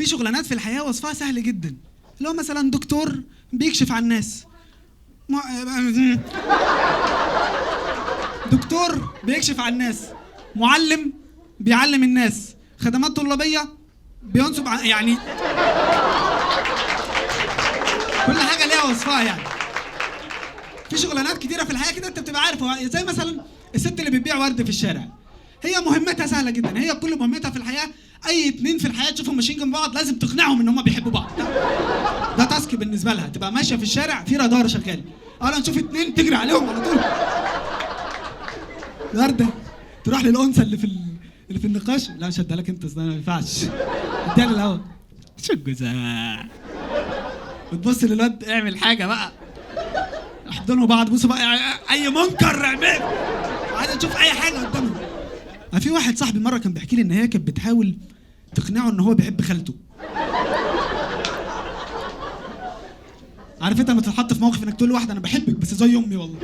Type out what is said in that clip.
في شغلانات في الحياة وصفها سهل جدا، اللي هو مثلا دكتور بيكشف عن الناس، دكتور بيكشف عن الناس، معلم بيعلم الناس، خدمات طلابيه بينصب يعني كل حاجة ليها وصفها. يعني في شغلانات كتيرة في الحياة كده انت بتبقى عارف، زي مثلا الست اللي بتبيع ورد في الشارع، هي مهمتها سهلة جدا، هي كل مهمتها في الحياة اي اتنين في الحياة تشوفهم ماشيين جنب بعض لازم تقنعهم ان هم بيحبوا بعض. ده task بالنسبة لها، تبقى ماشية في الشارع في رادار شغال، انا نشوف اتنين تجري عليهم على طول. الورده تروح للانثى اللي في النقاش، لا مش هديها لك انت، اصل ما ينفعش، اديها للاول. شو الجزاء؟ وتبص للواد اعمل حاجة بقى، احضنوا بعض، بصوا بقى اي منكر اعمل، عايز تشوف اي حاجة قدامهم. في واحد صاحبي مرة كان بيحكي لي ان هي كانت بتحاول تقنعه ان هو بيحب خالته. عارف انت لما تتحط في موقف انك تقول لواحدة انا بحبك بس زي امي والله،